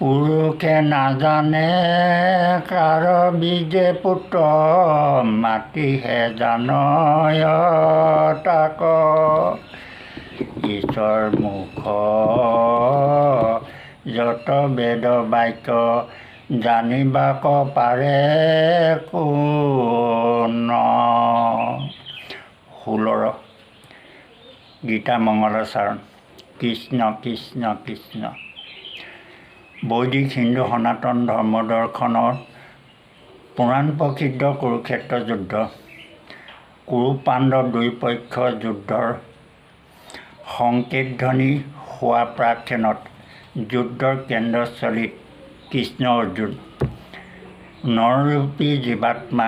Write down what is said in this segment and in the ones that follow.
পুৰুষে নাজানে কাৰ বীজে পুত্ৰ, মাটিহে জানয় তাক। ঈশ্বৰ মুখ যত বেদ বাক্য, জানিবাক পাৰে কোন। 16 গীতা মংগলাচৰণ। কৃষ্ণ কৃষ্ণ কৃষ্ণ। বৈদিক হিন্দু সনাতন ধৰ্ম দৰ্শনৰ পুৰাণ প্ৰসিদ্ধ কুৰুক্ষেত্ৰ যুদ্ধ, কুৰু পাণ্ডৱ দুই পক্ষ যুদ্ধৰ সংকেতধ্বনি হোৱা প্ৰাকক্ষণত যুদ্ধৰ কেন্দ্ৰস্থলীত কৃষ্ণ অৰ্জুন, নৰৰূপী জীৱাত্মা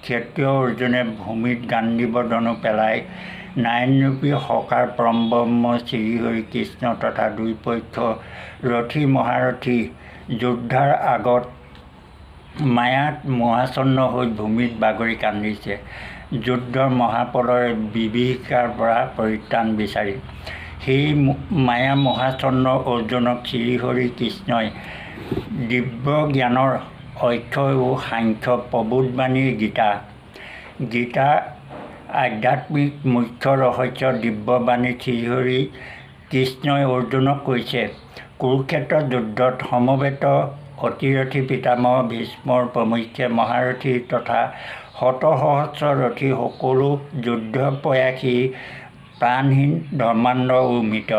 ক্ষত্ৰিয় অৰ্জুনে ভূমিত গাণ্ডীৱ ধনু পেলাই নাৰায়ণৰূপী সকাৰ পৰমব্ৰহ্ম শ্ৰীহৰি কৃষ্ণ তথা দুই পক্ষ ৰথী মহাৰথী যোদ্ধাৰ আগত মায়াত মোহাচ্ছন্ন হৈ ভূমিত বাগৰি কান্দিছে, যুদ্ধৰ মহাপ্ৰলয়ৰ বিভীষিকাৰ পৰা পৰিত্ৰাণ বিচাৰি। সেই মায়া মোহাচ্ছন্ন অৰ্জুনক শ্ৰীহৰি কৃষ্ণই দিব্য জ্ঞানৰ অক্ষয় ও সাংখ্য প্ৰবোধবাণী গীতা, গীতা আধ্যাত্মিক মুখ্য ৰহস্য দিব্যবাণী শ্ৰীহৰি কৃষ্ণই অৰ্জুনক কৈছে, কুৰুক্ষেত্ৰ যুদ্ধত সমবেত অতিৰথী পিতামহ ভীষ্মৰ প্ৰমুখ্যে মহাৰথী তথা শত সহস্ৰ ৰথী সকলো যুদ্ধপ্ৰয়াসী প্ৰাণহীন, ধৰ্মান্ধ ও মৃত।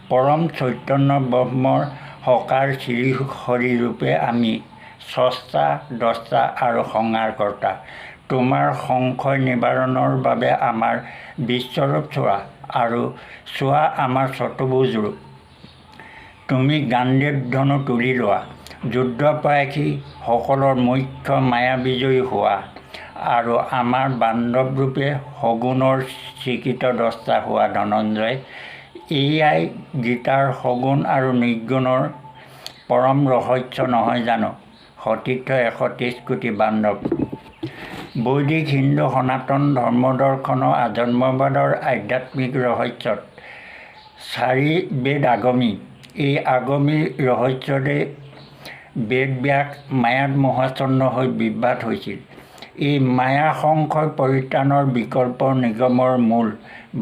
পৰম চৈতন্য ব্ৰহ্মৰ সকাৰ শ্ৰীহৰিৰূপে আমি স্ৰষ্টা, দ্ৰষ্টা আৰু সংহাৰকৰ্তা। তোমাৰ সংশয় নিবাৰণৰ বাবে আমাৰ বিশ্বৰূপ চোৱা আৰু চোৱা আমাৰ চতুৰ্ভুজ ৰূপ। তুমি গাণ্ডীৱ ধনু তুলি লোৱা, যুদ্ধপ্ৰয়াসীসকলৰ মুখ্য মায়া বিজয়ী হোৱা আৰু আমাৰ বান্ধৱৰূপে সগুণৰ স্বীকৃত দ্ৰষ্টা হোৱা। ধনঞ্জয়, এয়াই গীতাৰ সগুণ আৰু নিৰ্গুণৰ পৰম ৰহস্য নহয় জানো? সতীৰ্থ 130 কোটি বান্ধৱ, বৈদিক হিন্দু সনাতন ধৰ্ম দৰ্শনৰ আজন্মবাদৰ আধ্যাত্মিক ৰহস্যত চাৰি বেদ আগমী। এই আগমী ৰহস্যতে বেদব্যাস মায়াত মোহাচ্ছন্ন হৈ বিভ্ৰাট হৈছিল। এই মায়া সংশয় পৰিত্ৰাণৰ বিকল্প নিগমৰ মূল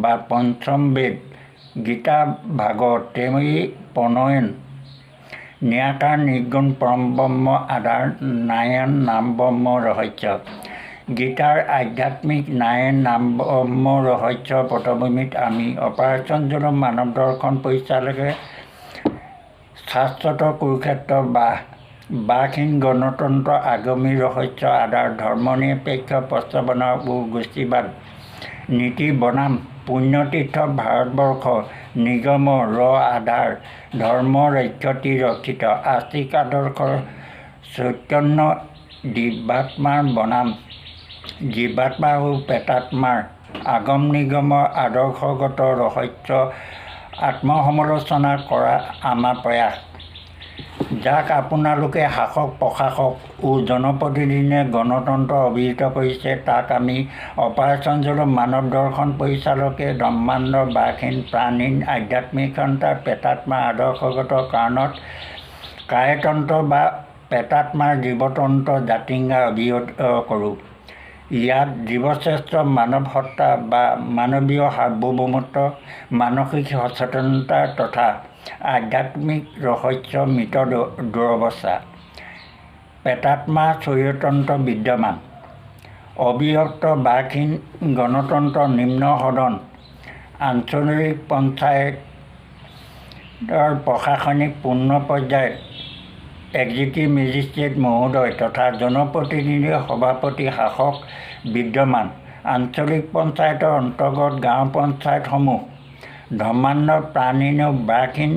বা পঞ্চম বেদ গীতা ভাগত তেওঁৱেই প্ৰণয়ন নিৰাকাৰ নিৰ্গুণ পৰমব্ৰহ্ম আধাৰ নাৰায়ণ নাম ব্ৰহ্ম ৰহস্য। গীতাৰ আধ্যাত্মিক নাৰায়ণ নাম ব্ৰহ্ম ৰহস্যৰ পটভূমিত আমি অপাৰেশ্যন জুলুম মানৱ দৰ্শন পৰিচালকে শাশ্বত কুৰুক্ষেত্ৰ বা বাকহীন গণতন্ত্ৰ আগমী ৰহস্য আধাৰ ধৰ্মনিৰপেক্ষ প্ৰস্তাৱনা ও গোষ্ঠীবাদ নীতি বনাম পুণ্যতীৰ্থ ভাৰতবৰ্ষ নিগম ৰ আধাৰ ধৰ্ম ৰক্ষতি ৰক্ষিত আস্তিক আদৰ্শৰ চৈতন্য দিব্যাত্মাৰ বনাম জীৱাত্মা ও প্ৰেতাত্মাৰ আগম নিগমৰ আদৰ্শগত ৰহস্য আত্মসমালোচনা কৰা আমাৰ প্ৰয়াস। যাক আপোনালোকে শাসক, প্ৰশাসক ও জনপ্ৰতিনিধিয়ে গণতন্ত্ৰ অভিহিত কৰিছে, তাক আমি অপাৰেশ্যন জুলুম মানৱ দৰ্শন পৰিচালকে ব্ৰহ্মাণ্ড বাকহীন প্ৰাণহীন আধ্যাত্মিক সত্তাৰ প্ৰেতাত্মাৰ আদৰ্শগত কাৰণত কায়তন্ত্ৰ বা প্ৰেতাত্মাৰ জীৱতন্ত্ৰ জাতিংগা অভিহিত কৰোঁ। ইয়াত জীৱশ্ৰেষ্ঠ মানৱ সত্তা বা মানৱীয় সাৰ্বভৌমত্ব, মানসিক সচেতনতা তথা আধ্যাত্মিক ৰহস্য মৃত দুৰৱস্থা প্ৰেতাত্মা স্বৈৰতন্ত্ৰ বিদ্যমান। অবিভক্ত বাকহীন গণতন্ত্ৰ নিম্ন সদন আঞ্চলিক পঞ্চায়তৰ প্ৰশাসনিক পূৰ্ণ পৰ্যায়ত এক্সিকিউটিভ মেজিষ্ট্ৰেট মহোদয় তথা জনপ্ৰতিনিধি সভাপতি শাসক বিদ্যমান। আঞ্চলিক পঞ্চায়তৰ অন্তৰ্গত গাঁও পঞ্চায়তসমূহ ধৰ্মান্ধ প্ৰাণহীন ও বাকহীন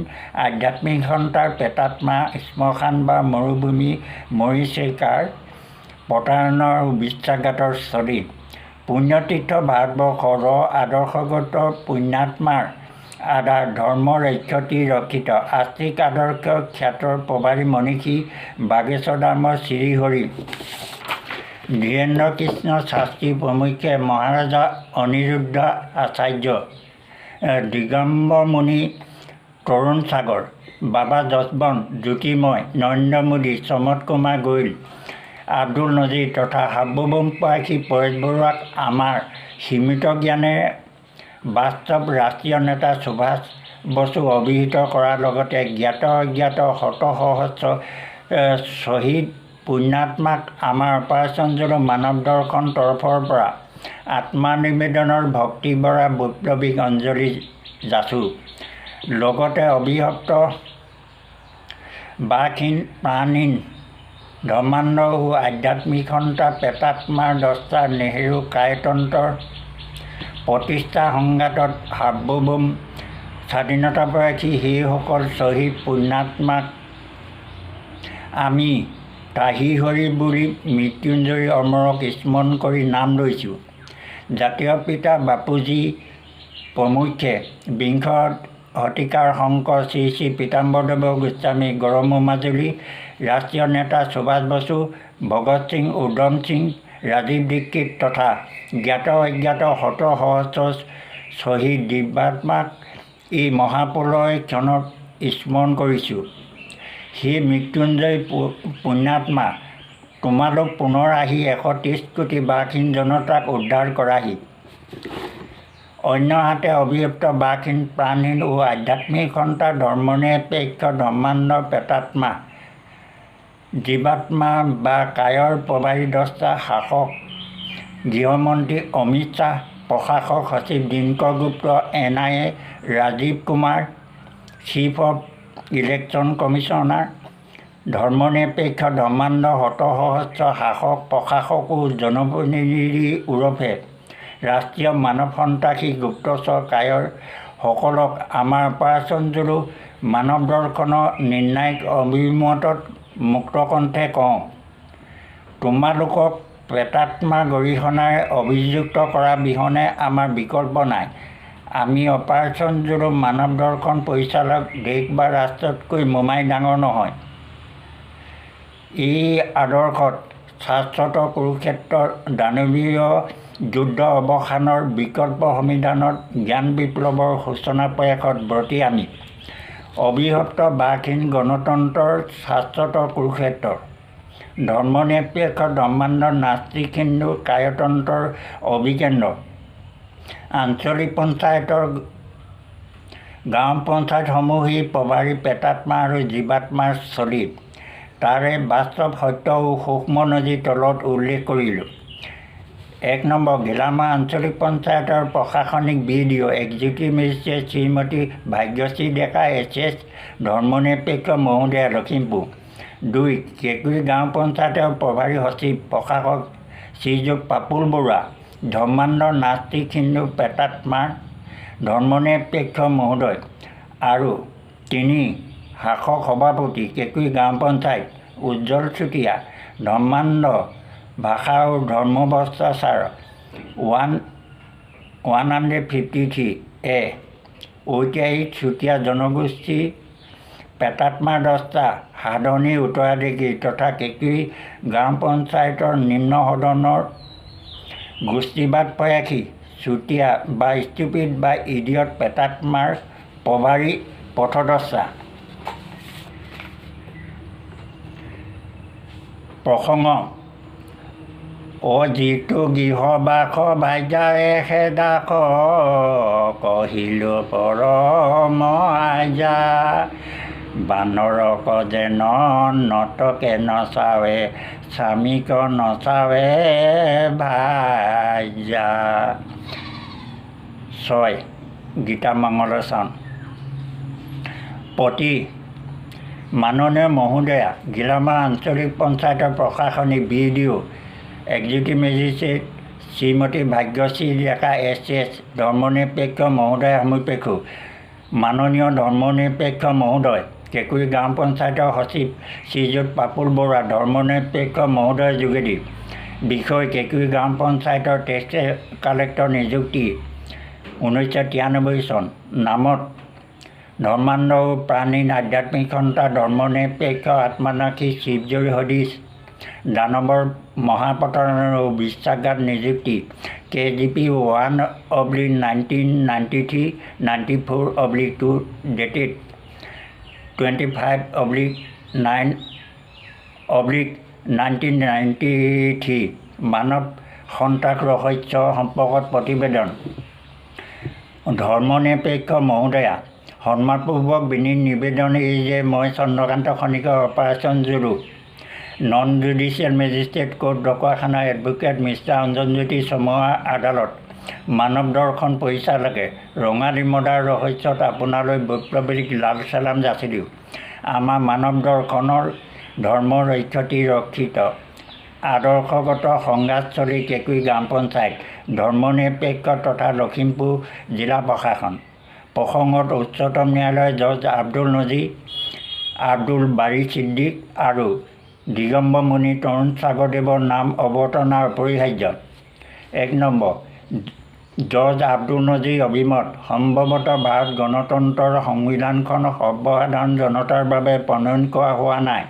আধ্যাত্মিক সত্তাৰ প্ৰেতাত্মা শ্মশান বা মৰুভূমি মৰীচিকাৰ প্ৰতাৰণা আৰু বিশ্বাসঘাতৰ স্থলী। পুণ্যতীৰ্থ ভাৰতবৰ্ষ ৰ আদৰ্শগত পুণ্যাত্মাৰ আধাৰ ধৰ্ম ৰক্ষতি ৰক্ষিত আস্তিক আদৰ্শ খ্যাতৰ প্ৰভাৰী মনীষী বাগেশ্বৰ ধামৰ শ্ৰীহৰি ধীৰেন্দ্ৰ কৃষ্ণ শাস্ত্ৰী প্ৰমুখ্যে মহাৰাজা অনিৰুদ্ধ আচাৰ্য, দিগম্বৰ মুনি, তৰুণ সাগৰ, বাবা যশৱন্ত, জ্যোতিৰ্ময়, নৰেন্দ্ৰ মোদী, চমৎ কুমাৰ গোৱেল, আব্দুল নজিৰ তথা সাৰ্বভৌম প্ৰয়াসী পৰেশ বৰুৱাক আমাৰ সীমিত জ্ঞানেৰে বাস্তৱ ৰাষ্ট্ৰীয় নেতা সুভাষ বসু অভিহিত কৰাৰ লগতে জ্ঞাত অজ্ঞাত শত সহস্ৰ শ্বহীদ পুণ্যাত্মাক আমাৰ অপাৰেশ্যন জুলুম মানৱ দৰ্শন তৰফৰ পৰা আত্মনিবেদনৰ ভক্তিভৰা বৈপ্লৱিক অঞ্জলি যাচোঁ। লগতে অভিশপ্ত বাকহীন প্ৰাণহীন ধৰ্মান্ধ ও আধ্যাত্মিক সন্তা প্ৰেতাত্মাৰ দ্ৰষ্টা নেহেৰু কায়তন্ত্ৰৰ প্ৰতিষ্ঠা সংঘাতত সাৰ্বভৌম স্বাধীনতা প্ৰয়াসী সেইসকল শ্বহীদ পুণ্যাত্মাক আমি ত্ৰাহি হৰি বুলি মৃত্যুঞ্জয়ী অমৰক স্মৰণ কৰি নাম লৈছোঁ। জাতীয় পিতা বাপুজী প্ৰমুখ্যে বিংশ শতিকাৰ শংকৰ শ্ৰী শ্ৰী পীতাম্বৰদেৱ গোস্বামী, গড়মূৰ মাজুলী ৰাষ্ট্ৰীয় নেতা সুভাষ বসু, ভগত সিং, উধম সিং, ৰাজীৱ দীক্ষিত তথা জ্ঞাত অজ্ঞাত শত সহস্ৰ শ্বহীদ দিব্যাত্মাক এই মহাপ্ৰলয় ক্ষণত স্মৰণ কৰিছোঁ। সেই মৃত্যুঞ্জয় পুণ্যাত্মা, তোমালোক পুনৰ আহি 130 কোটি বাকহীন জনতাক উদ্ধাৰ কৰাহি। অন্যহাতে অভিশপ্ত বাকহীন প্ৰাণহীন ও আধ্যাত্মিক সন্তা ধৰ্মনিৰপেক্ষ ধৰ্মান্ধ প্ৰেতাত্মা জীৱাত্মা বা কায়ৰ প্ৰবাহী দ্ৰষ্টা শাসক গৃহমন্ত্ৰী অমিত শ্বাহ, প্ৰশাসক সচিব Dinkar Gupta, NIA Rajiv Kumar, chief of election commissioner, ধৰ্মনিৰপেক্ষ ধৰ্মান্ধ শত সহস্ৰ শাসক প্ৰশাসক ও জনপ্ৰতিনিধি ওৰফে ৰাষ্ট্ৰীয় মানৱ সন্ত্ৰাসী গুপ্তচৰ কায়ৰ সকলক আমাৰ অপাৰেশ্যন জুলুম মানৱ দৰ্শনৰ নিৰ্ণায়ক অভিমতত মুক্তকণ্ঠে কওঁ, তোমালোকক প্ৰেতাত্মা গৰিহণাৰে অভিযুক্ত কৰা বিহনে আমাৰ বিকল্প নাই। আমি অপাৰেশ্যন জুলুম মানৱ দৰ্শন পৰিচালক দেশ বা ৰাষ্ট্ৰতকৈ মোমাই ডাঙৰ নহয়। এই আদৰ্শত শাশ্বত কুৰুক্ষেত্ৰৰ দানৱীয় যুদ্ধ অৱসানৰ বিকল্প সমিধানত জ্ঞান বিপ্লৱৰ সূচনা প্ৰয়াসত ব্ৰতী আমি অভিশপ্ত বাকহীন গণতন্ত্ৰৰ শাশ্বত কুৰুক্ষেত্ৰ ধৰ্মনিৰপেক্ষ ধৰ্মান্ধ নাস্তিক হিন্দু কায়তন্ত্ৰৰ অভিকেন্দ্ৰ আঞ্চলিক পঞ্চায়তৰ গাঁও পঞ্চায়তসমূহেই প্ৰভাৰী প্ৰেতাত্মা আৰু জীৱাত্মাৰ স্থলী। তাৰে বাস্তৱ সত্য ও সূক্ষ্ম নজিৰ তলত উল্লেখ কৰিলোঁ। 1 নম্বৰ, ঘিলামৰা আঞ্চলিক পঞ্চায়তৰ প্ৰশাসনিক BDO executive magistrate Shrimati Bhagyashree Deka SS ধৰ্মনিৰপেক্ষ মহোদয়া, লখিমপুৰ। 2, কেঁকুৰি গাঁও পঞ্চায়তৰ প্ৰভাৰী সচিব প্ৰশাসক শ্ৰীযুত পাপুল বৰুৱা, ধৰ্মান্ধ নাস্তিক হিন্দু প্ৰেতাত্মাৰ ধৰ্মনিৰপেক্ষ মহোদয়। আৰু 3, শাসক সভাপতি কেঁকুৰি গাঁও পঞ্চায়ত উজ্জ্বল চুতীয়া, ধৰ্মান্ধ ভাষা আৰু ধৰ্মভ্ৰষ্টাচাৰ 153 এ, ঐতিহাসিক চুতীয়া জনগোষ্ঠী প্ৰেতাত্মাৰ দ্ৰষ্টা সাধনীৰ উত্তৰাধিকাৰী তথা কেঁকুৰি গাঁও পঞ্চায়তৰ নিম্ন সদনৰ গোষ্ঠীবাদ প্ৰয়াসী চুতীয়া বা ষ্টুপিড বা ইডিয়ট প্ৰেতাত্মাৰ প্ৰভাৰী পথদ্ৰষ্টা। প্ৰসংগ অজিতো গৃহবাস ভাইজাৰে সে দাস কহিলো পৰম আইজা, বানৰক যেন নটকে নচাৱে স্বামীক নচাৱে ভাইজা। 6, গীতা মংগল চান। পতি মাননীয় মহোদয়া, ঘিলামৰা আঞ্চলিক পঞ্চায়তৰ প্ৰশাসনিক BDO executive magistrate Shrimati Bhagyashree Deka SS ধৰ্মনিৰপেক্ষ মহোদয় সমীপেক্ষ মাননীয় ধৰ্মনিৰপেক্ষ মহোদয়, কেঁকুৰি গাঁও পঞ্চায়তৰ সচিব শ্ৰীযুত পাপুল বৰুৱা ধৰ্মনিৰপেক্ষ মহোদয়ৰ যোগেদি বিষয় কেঁকুৰি গাঁও পঞ্চায়তৰ টেক্স কালেক্টৰ নিযুক্তি 1993 চন নামত ধৰ্মান্ধ ও প্ৰাণহীন আধ্যাত্মিক সন্তা ধৰ্মনিৰপেক্ষ আত্মানাশী শিৱজৰী সদৃশ দানৱৰ মহাপতন আৰু বিশ্বাসঘাত নিযুক্তি KGP 1/1993 94/2 dated 25/9/1993 মানৱ সন্ত্ৰাস ৰহস্য সম্পৰ্কত প্ৰতিবেদন। ধৰ্মনিৰপেক্ষ মহোদয়া, সন্মানপূৰ্বক বিনীত নিবেদন এই যে মই Chandrakanta Sandikoi operation Zulu non judicial magistrate court Dhakuakhana advocate mister Anjanjyoti Chamua আদালত মানৱ দৰ্শন পৰিচালকে ৰঙালী মদাৰ ৰহস্যত আপোনালৈ বৈপ্লৱিক লাল চেলাম যাচিলোঁ। আমাৰ মানৱ দৰ্শনৰ ধৰ্ম ৰক্ষতি ৰক্ষিত আদৰ্শগত সংঘাতস্থলী কেঁকুৰি গ্ৰাম পঞ্চায়ত ধৰ্মনিৰপেক্ষ তথা লখিমপুৰ জিলা প্ৰশাসন প্ৰসংগত উচ্চতম ন্যায়ালয়ৰ জজ আব্দুল নজিৰ, আব্দুল বাৰী ছিদ্দিক আৰু দিগম্বৰ মুনি তৰুণ সাগৰদেৱৰ নাম অৱতাৰণা অপৰিহাৰ্য। 1 নম্বৰ, জজ আব্দুল নজিৰ অভিমত, সম্ভৱতঃ ভাৰত গণতন্ত্ৰৰ সংবিধানখন সৰ্বসাধাৰণ জনতাৰ বাবে প্ৰণয়ন কৰা হোৱা নাই,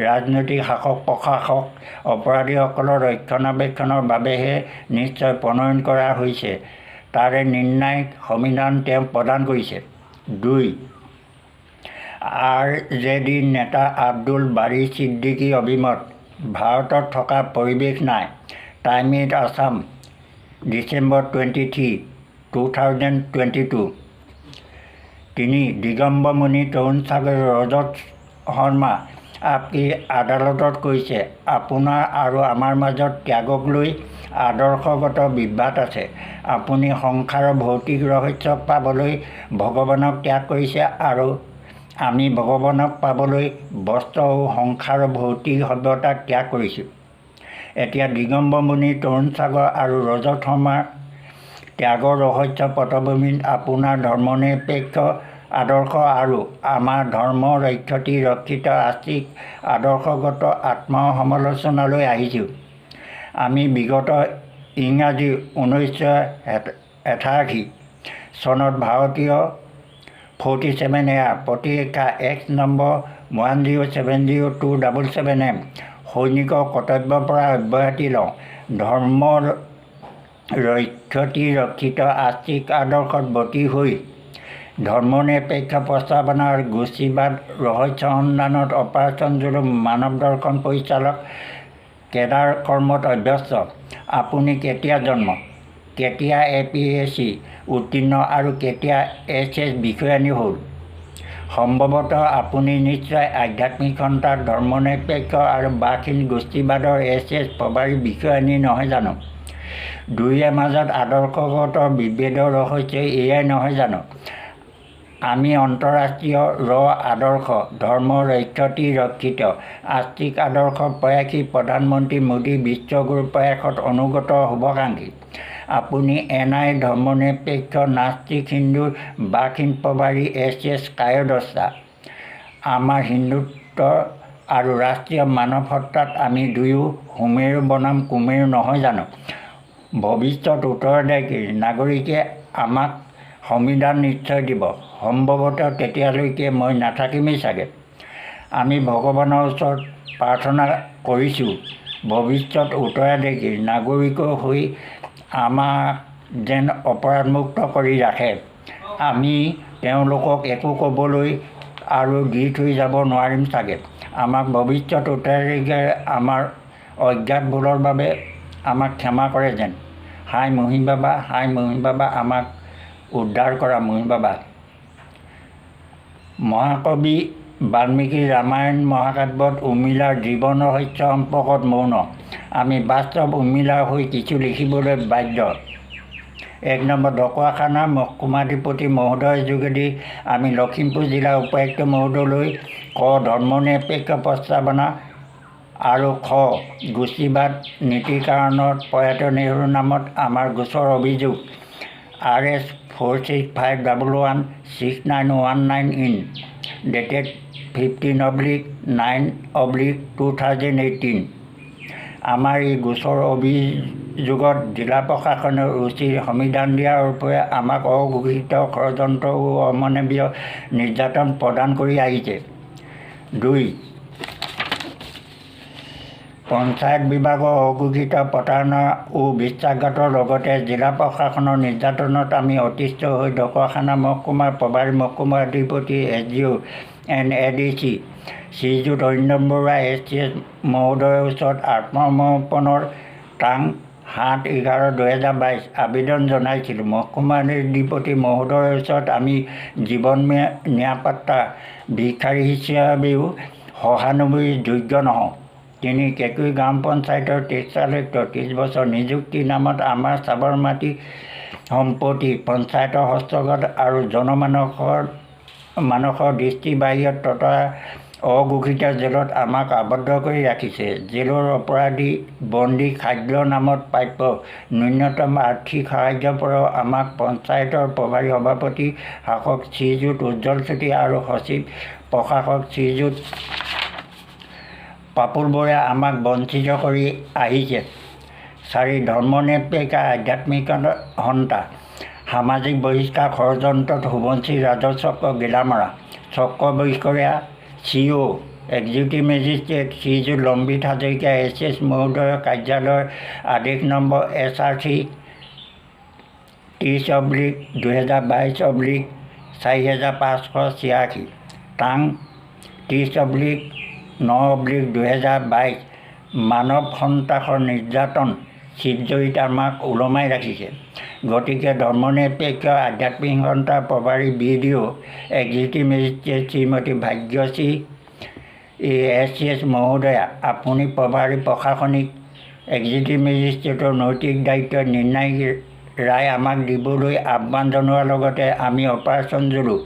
ৰাজনৈতিক শাসক প্ৰশাসক অপৰাধীসকলৰ ৰক্ষণাবেক্ষণৰ বাবেহে নিশ্চয় প্ৰণয়ন কৰা হৈছে, তাৰে নিৰ্ণায়ক সংবিধান তেওঁ প্ৰদান কৰিছে। 2, আৰ.জে.ডি নেতা আব্দুল বাৰী ছিদ্দিকীৰ অভিমত, ভাৰতত থকা পৰিৱেশ নাই। Time 8 Assam, December 23, 2022। 3, Digambar মুনি তৰুণ সাগৰ ৰজত শৰ্মা আপকি আদালতত কৈছে, আপোনাৰ আৰু আমাৰ মাজত ত্যাগক লৈ আদৰ্শগত বিভ্ৰাট আছে। আপুনি সংসাৰৰ ভৌতিক ৰহস্যক পাবলৈ ভগৱানক ত্যাগ কৰিছে আৰু আমি ভগৱানক পাবলৈ বস্ত্ৰ ও সংসাৰৰ ভৌতিক সভ্যতাক ত্যাগ কৰিছোঁ। এতিয়া দিগম্বৰ মুনি তৰুণ সাগৰ আৰু ৰজত শৰ্মাৰ ত্যাগৰ ৰহস্য পটভূমিত আপোনাৰ ধৰ্মনিৰপেক্ষ আদৰ্শ আৰু আমাৰ ধৰ্ম ৰক্ষতি ৰক্ষিত আস্তিক আদৰ্শগত আত্মসমালোচনালৈ আহিছোঁ। আমি বিগত ইংৰাজী 1988 চনত ভাৰতীয় 47 এয়াৰ প্ৰতিৰক্ষা এক্স নম্বৰ 1070277 এম সৈনিকৰ কৰ্তব্যৰ পৰা অব্যাহতি লওঁ। ধৰ্ম ৰক্ষতি ৰক্ষিত আস্তিক আদৰ্শত বতী হৈ ধৰ্মনিৰপেক্ষ প্ৰস্তাৱনাৰ গোষ্ঠীবাদ ৰহস্য সন্ধানত অপাৰেশ্যন জুলুম মানৱ দৰ্শন পৰিচালক কেডাৰ কৰ্মত অভ্যস্ত। আপুনি কেতিয়া জন্ম, কেতিয়া APSC উত্তীৰ্ণ আৰু কেতিয়া SS বিষয়ানী হ'ল? সম্ভৱতঃ আপুনি নিশ্চয় আধ্যাত্মিক সন্ত্ৰাস ধৰ্মনিৰপেক্ষ আৰু বাকহীন গোষ্ঠীবাদৰ SS প্ৰভাৰী বিষয়ানী নহয় জানো? দুয়োৰে মাজত আদৰ্শগত বিভেদৰ ৰহস্য এয়াই নহয় জানো? আমি আন্তঃৰাষ্ট্ৰীয় ৰ আদৰ্শ ধৰ্ম ৰক্ষতি ৰক্ষিত আস্তিক আদৰ্শ প্ৰয়াসী প্ৰধানমন্ত্ৰী মোদী বিশ্বগুৰু প্ৰয়াসত অনুগত শুভাকাংক্ষী। আপুনি NI ধৰ্মনিৰপেক্ষ নাস্তিক হিন্দুৰ বাকহীন প্ৰভাৰী SS কায়দস্তা। আমাৰ হিন্দুত্ব আৰু ৰাষ্ট্ৰীয় মানৱ সত্তাত আমি দুয়ো সুমেৰু বনাম কুমেৰু নহয় জানো? ভৱিষ্যত উত্তৰাধিকাৰী নাগৰিকে আমাক সংবিধান নিশ্চয় দিব। সম্ভৱতঃ তেতিয়ালৈকে মই নাথাকিমেই চাগে। আমি ভগৱানৰ ওচৰত প্ৰাৰ্থনা কৰিছোঁ, ভৱিষ্যত উত্তৰাধিকাৰী নাগৰিকৰ হৈ আমাক যেন অপৰাধমুক্ত কৰি ৰাখে। আমি তেওঁলোকক একো ক'বলৈ আৰু দি থৈ যাব নোৱাৰিম চাগে। আমাক ভৱিষ্যত উত্তৰাধিকাৰীয়ে আমাৰ অজ্ঞাত ভুলৰ বাবে আমাক ক্ষমা কৰে যেন। হায় মহিম বাবা, হায় মহিম বাবা, আমাক উদ্ধাৰ কৰা মহিম বাবা। মহাকবি বাল্মীকিৰ ৰামায়ণ মহাকাব্যত উৰ্মিলাৰ জীৱন ৰহস্য সম্পৰ্কত মৌন। আমি বাস্তৱ উৰ্মিলাৰ হৈ কিছু লিখিবলৈ বাধ্য। 1 নম্বৰ, ঢকুৱাখানা মহকুমাধিপতি মহোদয়ৰ যোগেদি আমি লখিমপুৰ জিলা উপায়ুক্ত মহোদয়লৈ ক ধৰ্মনিৰপেক্ষ প্ৰস্তাৱনা আৰু খ গোষ্ঠীবাদ নীতিৰ কাৰণত প্ৰয়াত নেহৰুৰ নামত আমাৰ গোচৰ অভিযোগ RS 465116919 in dated 15/9/2018। আমাৰ এই গোচৰ অভিযোগত জিলা প্ৰশাসনে উচিত সমিধান দিয়াৰ উপৰি আমাক অঘোষিত ষড়যন্ত্ৰ ও অমানৱীয় নিৰ্যাতন প্ৰদান কৰি আহিছে। 2, পঞ্চায়ত বিভাগৰ অঘোষিত প্ৰতাৰণা ও বিশ্বাসঘাতৰ লগতে জিলা প্ৰশাসনৰ নিৰ্যাতনত আমি অতিষ্ঠ হৈ ঢকুৱাখানা মহকুমাৰ প্ৰভাৰী মহকুমাধিপতি SDO and A D C Shriyut Arindam Barua S C S মহোদয়ৰ ওচৰত আত্মসমৰ্পণৰ তাং 7/11/2022 আবেদন জনাইছিলোঁ। মহকুমাধিপতি মহোদয়ৰ ওচৰত আমি জীৱন নিৰাপত্তা ভিক্ষাৰী হিচাপেও সহানুভূতিৰ যোগ্য নহওঁ। 3 কেঁকুৰি গাঁও পঞ্চায়তৰ টেক্স কালেক্টৰ 30 বছৰ নিযুক্তিৰ নামত আমাৰ চাবৰ মাটি সম্পত্তি পঞ্চায়তৰ হস্তগত আৰু জনমানসৰ মানসৰ দৃষ্টিৰ বাহিৰত তথা অঘোষিত জেলত আমাক আবদ্ধ কৰি ৰাখিছে। জেলৰ অপৰাধী বন্দী খাদ্যৰ নামত প্ৰাপ্য ন্যূনতম আৰ্থিক সাহায্যৰ পৰাও আমাক পঞ্চায়তৰ প্ৰভাৰী সভাপতি শাসক শ্ৰীযুত উজ্জ্বল চেতিয়া আৰু সচিব প্ৰশাসক শ্ৰীযুত পাপুল বৰাই আমাক বঞ্চিত কৰি আহিছে। 4 ধৰ্মনিৰপেক্ষ আধ্যাত্মিক সন্তা সামাজিক বহিষ্কাৰ ষড়যন্ত্ৰত সোৱণশিৰি ৰাজহ চক্ৰ গিলামৰা চক্ৰ বিষয়া C O executive magistrate Shriyut Lambit Hazarika S S মহোদয়ৰ কাৰ্যালয়ৰ আদেশ নম্বৰ এছ আৰ চি 30/2022/4586 তাং 30/9/2022 মানৱ সন্ত্ৰাসৰ নিৰ্যাতন শিৱজয়ীত আমাক ওলমাই ৰাখিছে। গতিকে ধৰ্মনিৰপেক্ষ আধ্যাত্মিক সন্থাৰ প্ৰভাৰী B D O executive magistrate Shrimati Bhagyashree S C S মহোদয়া, আপুনি প্ৰভাৰী প্ৰশাসনিক এক্সিকিউটিভ মেজিষ্ট্ৰেটৰ নৈতিক দায়িত্ব নিৰ্ণায়ক ৰায় আমাক দিবলৈ আহ্বান জনোৱাৰ লগতে আমি operation Zulu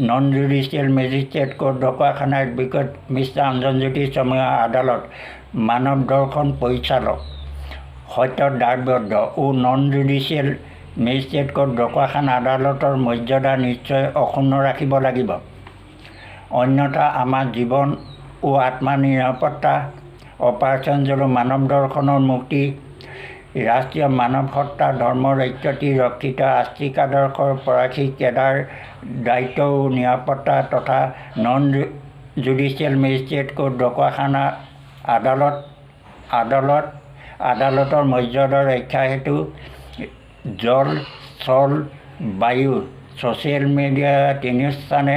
non judicial magistrate court Dhakuakhana advocate mister Anjanjyoti Sharma আদালত মানৱ দৰ্শন পৰিচালক সত্য দায়বদ্ধ ও non judicial magistrate court Dhakuakhana আদালতৰ মৰ্যাদা নিশ্চয় অক্ষুণ্ণ ৰাখিব লাগিব। অন্যথা আমাৰ জীৱন ও আত্মা নিৰাপত্তা, অপাৰেশ্যন জলো মানৱ দৰ্শনৰ মুক্তি, ৰাষ্ট্ৰীয় মানৱ সত্তা ধৰ্ম ৰক্ষতি ৰক্ষিত আস্তিক আদৰ্শৰ পৰাশী কেডাৰ দায়িত্ব ও নিৰাপত্তা তথা non judicial magistrate court Dhakuakhana আদালত আদালত আদালতৰ মৰ্যাদা ৰক্ষা হেতু জল স্থল বায়ু ছ'চিয়েল মিডিয়া তিনিওস্থানে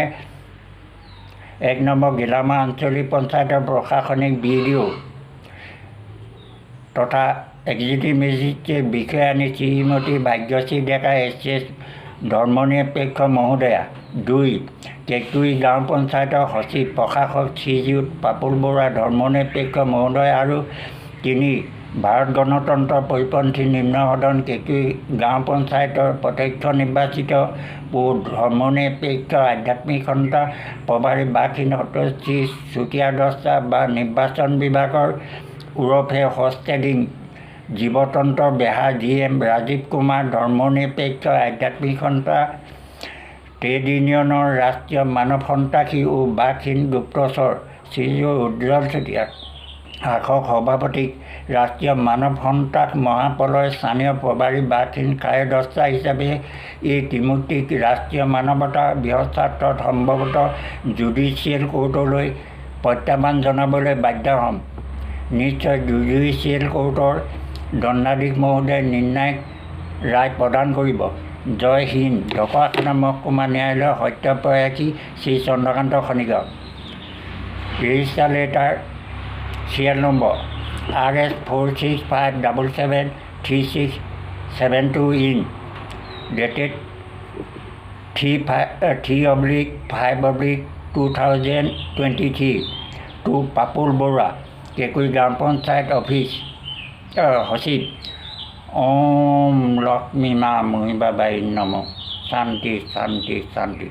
1 নম্বৰ গিলামা আঞ্চলিক পঞ্চায়তৰ প্ৰশাসনিক বি ডি অ' তথা এক্সিকিউটিভ মেজিষ্ট্ৰেট বিষয়ানী শ্ৰীমতী ভাগ্যশ্ৰী ডেকা এছ এছ ধৰ্মনিৰপেক্ষ মহোদয়া। 2 কেঁকুৰি গাঁও পঞ্চায়তৰ সচিব প্ৰশাসক শ্ৰীযুত পাপুল বৰুৱা ধৰ্মনিৰপেক্ষ মহোদয় আৰু 3 ভাৰত গণতন্ত্ৰৰ পৰিপন্থী নিম্ন সদন কেঁকুৰি গাঁও পঞ্চায়তৰ প্ৰত্যক্ষ নিৰ্বাচিত ধৰ্মনিৰপেক্ষ আধ্যাত্মিক সন্থা প্ৰভাৰী বাঘহীন সতশ্ৰী চুতীয়া দস্তা বা নিৰ্বাচন বিভাগৰ ওৰফে হৰ্ছ ট্ৰেডিং জীৱতন্ত্ৰ বেহা জি এম ৰাজীৱ কুমাৰ ধৰ্মনিৰপেক্ষ আধ্যাত্মিক সন্থা ট্ৰেড ইউনিয়নৰ ৰাষ্ট্ৰীয় মানৱ সন্ত্ৰাসী ও বাঘহীন গুপ্তচৰ শ্ৰীযুত উজ্জ্বল চেতিয়া শাসক সভাপতিক ৰাষ্ট্ৰীয় মানৱ সন্ত্ৰাস মহাপ্ৰলয় স্থানীয় প্ৰভাৰী বাঘহীন খায়দস্তা হিচাপে এই ত্ৰিমূৰ্তিক ৰাষ্ট্ৰীয় মানৱতা বৃহৎ স্বাৰ্থত সম্ভৱতঃ জুডিচিয়েল কোৰ্টলৈ প্ৰত্যাহ্বান জনাবলৈ বাধ্য হ'ম। নিশ্চয় জুডিচিয়েল কোৰ্টৰ দণ্ডাধীশ মহোদয়ে নিৰ্ণায়ক ৰায় প্ৰদান কৰিব। জয় হিন্দ। ঢকুৱাখনা মহকুমা ন্যায়ালয়ৰ সত্যপ্ৰয়াসী Shri Chandrakanta Khanikar. Register letter serial number R S 465773672 in dated 3/5/2023 to Papul Barua Kekuri গাঁও পঞ্চায়ত অফিচ সচিব। ওম লক্ষ্মী মা মহিবাবাই নম। শান্তি শান্তি শান্তি।